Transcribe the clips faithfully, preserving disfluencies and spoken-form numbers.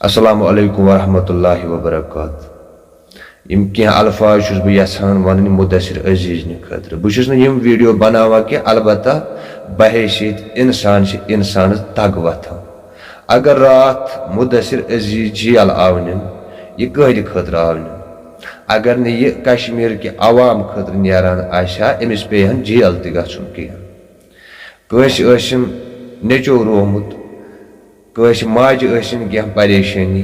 السلام علیکم ورحمۃ اللہ وبرکاتہ۔ یِم کینٛہہ الفاظ چھُس بہٕ یژھان ونٕنۍ مدثر عزیز نہِ خٲطرٕ۔ بہٕ چھُس نہٕ یِم ویڈیو بناوان کینٛہہ، البتہ بحیثیت انسان چھِ انسانس دگ وۄتھان۔ اگر راتھ مدثر عزیز جیل آو نِنہٕ، یہِ کٕہٕنٛدِ خٲطرٕ آو نِنہٕ؟ اگر نہٕ یہِ کشمیر کہِ عوام خٲطرٕ نیران آسہِ ہا، أمِس پیٚیہِ ہن جیل تہِ گژھُن کینٛہہ۔ کٲنٛسہِ ٲسِن نیٚچو روومُت، کٲنٛسہِ ماجہِ ٲسِن کینٛہہ پریشٲنی،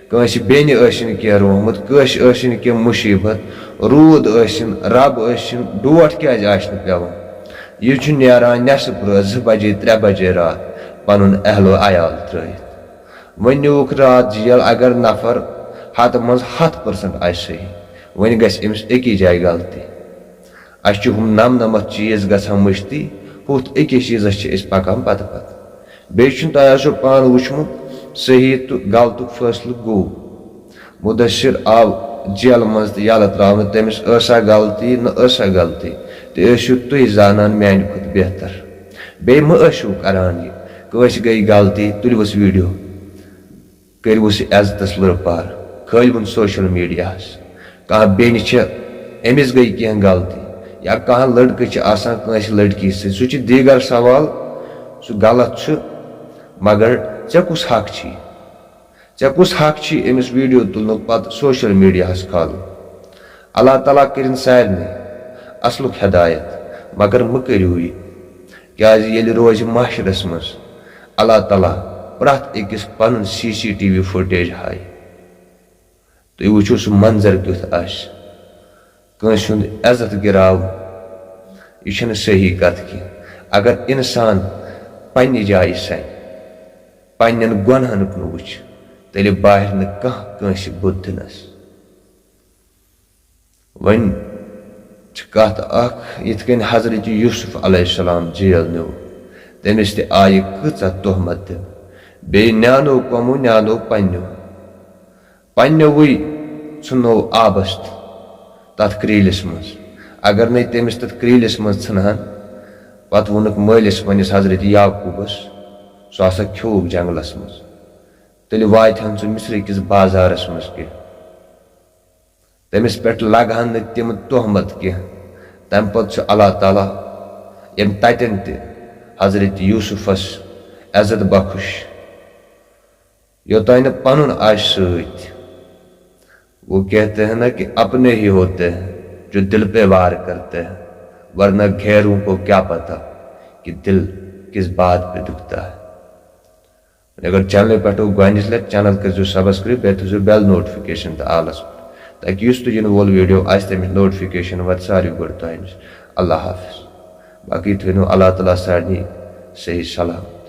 کٲنٛسہِ بیٚنہِ ٲسِن کینٛہہ روومُت، کٲنٛسہِ ٲسِن کینٛہہ مُصیٖبت، روٗد ٲسِن، رب ٲسِن، ڈوٹھ کیٛازِ آسہِ نہٕ پٮ۪وان؟ یہِ چھُ نیران نٮ۪صٕف رٲژ، زٕ بجے، ترٛےٚ بجے راتھ پنُن اہل و عیال ترٛٲوِتھ۔ وۄنۍ نیوٗکھ راتھ جیل، اگر نفر ہتہٕ منٛز ہتھ پٔرسنٹ آسہِ صحیح، وۄنۍ گژھِ أمِس أکی جایہِ غلطی۔ اَسہِ چھِ ہُم نَمنَمَتھ چیٖز گژھان مٔشتٕے، ہُتھ أکِس چیٖزَس چھِ أسۍ پَکان پَتہٕ پَتہٕ۔ بیٚیہِ چھُنہٕ تۄہہِ آسیو پانہٕ وٕچھمُت، صحیح تہٕ غلطُک فٲصلہٕ گوٚو۔ مُدثِر آو جیلہٕ منٛز تہٕ یَلہٕ ترٛاونہٕ، تٔمِس ٲسا غلطی، نہ ٲسا غلطی، تہِ ٲسِو تُہۍ زانان میٛانہِ کھۄتہٕ بہتر۔ بیٚیہِ مہٕ ٲسِو کَران یہِ، کٲنٛسہِ گٔے غلطی، تُلِوُس ویٖڈیو۔ کٔرِوُس عزتس لٔر پار، کھٲلِوُن سوشل میڈیاہس۔ کانٛہہ بیٚنہِ چھےٚ، أمِس گٔے کینٛہہ غلطی، یا کانٛہہ لڑکہٕ چھِ آسان کٲنٛسہِ لڑکی سۭتۍ، سُہ چھُ دیٖگر سوال، سُہ غلط چھُ، مگر ژےٚ کُس حق چھی؟ ژےٚ کُس حق چھی أمِس ویڈیو تُلنُک پتہٕ سوشل میڈیاہس کھالُن؟ اللہ تعالیٰ کٔرِن سارنٕے اصلُک ہدایت، مگر مہٕ کٔرِو یہِ، کیازِ ییٚلہِ روزِ محشرس منٛز اللہ تعالیٰ پرٛٮ۪تھ أکِس پنُن C C T V footage ہایہِ، تُہۍ وٕچھِو سُہ منظر کیُتھ آسہِ۔ کٲنٛسہِ ہُنٛد عزت گِراوُن، یہِ چھَنہٕ صحیح کتھ کینٛہہ۔ اگر انسان پننہِ جایہِ سنہِ، پننٮ۪ن گۄنہن کُن وٕچھِ، تیٚلہِ باہہِ نہٕ کانٛہہ کٲنٛسہِ بُتھ دِنس۔ وۄنۍ چھِ کتھ اکھ، یِتھ کٔنۍ حضرت یوسف علیہ السلام جیل نیوٗ، تٔمِس تہِ آیہِ کۭژاہ تہمت دِنہٕ، بیٚیہِ نیانو قومو، نیانو پننیو، پننیوٕے ژھُنو آبس تتھ کریٖلِس منٛز۔ اگر نَے تٔمِس تتھ کریٖلِس منٛز ژھٕنہن، پتہٕ ووٚنُکھ مٲلِس پننِس حضرت یعقوبس، سُہ ہسا کھیوٚوُکھ جنگلس منٛز، تیٚلہِ واتہِ ہن سُہ مصرِ کِس بازارس منٛز کینٛہہ۔ تٔمِس پٮ۪ٹھ لگہٕ ہن نہٕ تِم تہمت کینٛہہ۔ تَمہِ پتہٕ چھُ اللہ تعالیٰ ییٚمہِ تَتٮ۪ن تہِ حضرت یوسفس عزت بخش، یوٚتام نہٕ پنُن آسہِ سۭتۍ۔ وہ کہتے ہیں نا کہ اپنے ہی ہوتے ہیں جو دل پہ وار کرتے ہیں، ورنہ غیروں کو کیا پتا کہ دل کس بات پہ دکھتا ہے۔ اگر چینلہِ پٮ۪ٹھ گۄڈنِچ لٹہِ، چینل کٔرزیو سبسکرائب، بیٚیہِ تھٲوزیو بیل نوٹیفکیشن تہٕ آلس پٮ۪ٹھ، تاکہِ یُس تہِ یِنہٕ وول ویڈیو آسہِ، تَمِچ نوٹیفکیشن واتہِ ساروی گۄڈٕ تۄہہِ نِش۔ اللہ حافظ۔ باقٕے تھٲینو اللہ تعالیٰ سارنٕے صحیح سلام۔